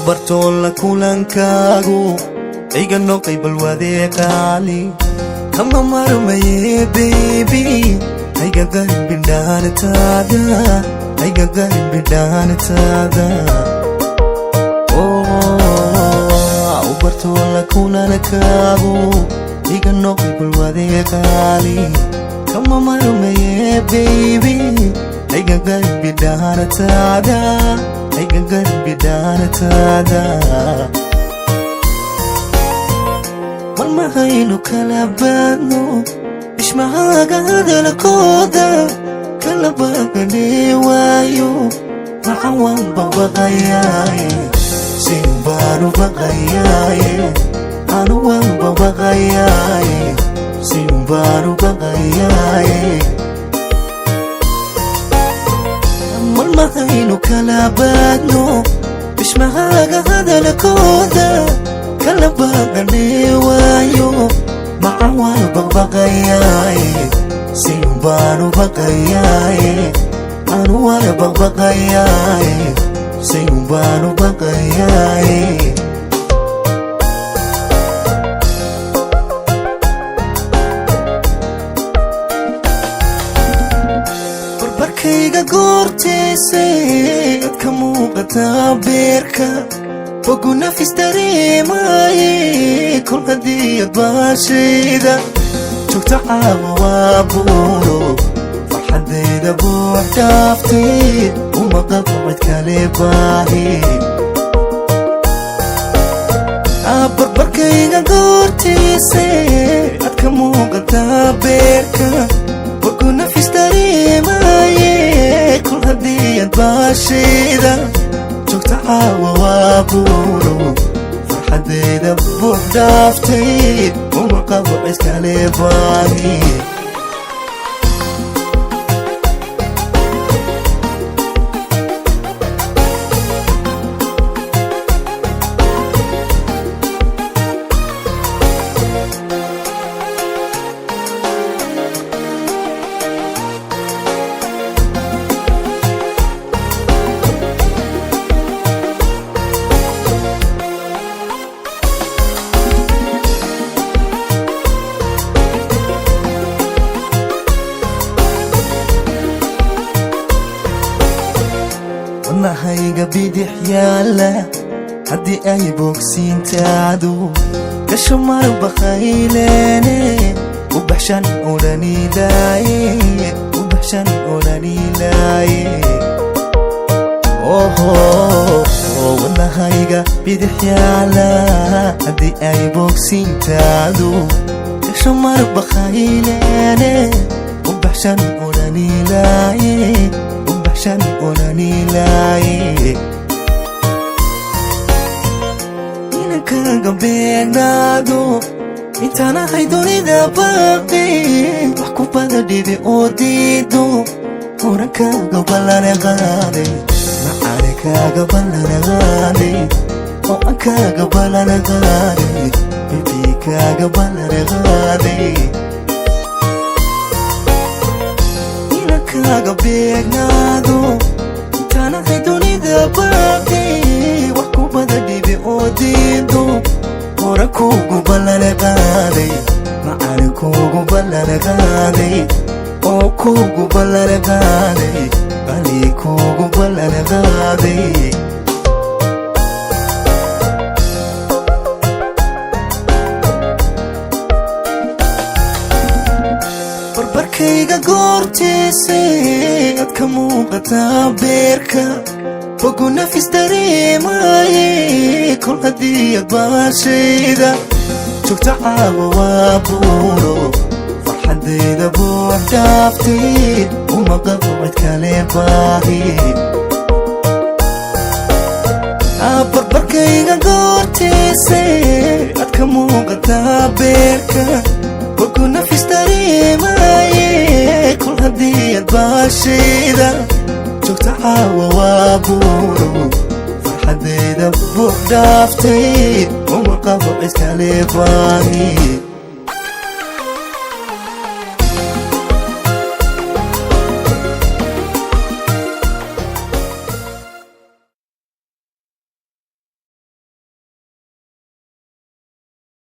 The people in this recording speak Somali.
Ubartoo la kulankaagu iga noqay balwadee qaali kama marmaye baby, hayga qarin bidhaantaada, hayga qarin bidhaantaada. Ubartoo la kulankaagu iga noqay balwadee qaali kama marmaye baby, hayga qarin bidhaantaada, hayga qarin bidhaantaada. Malmahaynu kala baadno ishmahaaga hadalkooda kala baaqanee waayo maxa waan babaqayaaye, sin baanu baqayaaye, anu waan babaqayaaye, sin baanu baqayaaye. Malmahaynu kala baadno ishmahaaga hadalkooda kala baaqanee waayo maca waan baqbaqayaaye, sin baanu baqayaaye, anu waan baqbaqayaaye, sin baanu baqayaaye. Barbarkayga goortiisay ad ka muuqataa beerka bogu nafis dareemaye, kol haddii ad baashayda joogto caawa waa buuro farxaddayda buux dhaaftay, uma qabo cid kale baahi. Barbarkayga goortiisay ad ka muuqataa beerka bogu nafis dareemaye, kol haddii ad baashayda joogto caawa waa buuro farxaddayda buux dhaaftay, uma qabo cid kale baahi. Wadnahayga bidix yaalla haddii ay bogsiintaadu gasho marbakayleene, u baxshan odhanilaaye, u baxshan odhanilaaye. Oho, wadnahayga bidix yaalla haddii ay bogsiintaadu gasho marbakayleene, u baxshan odhanilaaye, u baxshan odhanilaaye. Inankaga beegnaado intaan ahay dunida baaqi, wax ku bada dhibi oo diido horankaaga ballane qaaday, macaane kaaga ballane qaaday, oo aan kaaga ballane qaaday, baby kaaga ballane qaaday. Inankaaga beegnaado intaan ahay dunida baaqi, wax ku bada dhibi oo diido hora kuugu ballane qaaday, macaane kuugu ballane qaaday, oo kuugu ballane qaaday, qali kuugu ballane qaaday. Barbarkayga goortiisay ad ka muuqataa beerka bogu nafis dareemaye, kol haddii ad baashayda joogto caawa waa buuro farxaddayda buux dhaaftay, uma qabo cid kale baahi. Barbarkayga goortiisay ad ka muuqataa beerka bogu nafis dareemaye, kol haddii ad baashayda joogto caawa waa buuro farxaddayda buux dhaaftay, uma qabo cid kale baahi.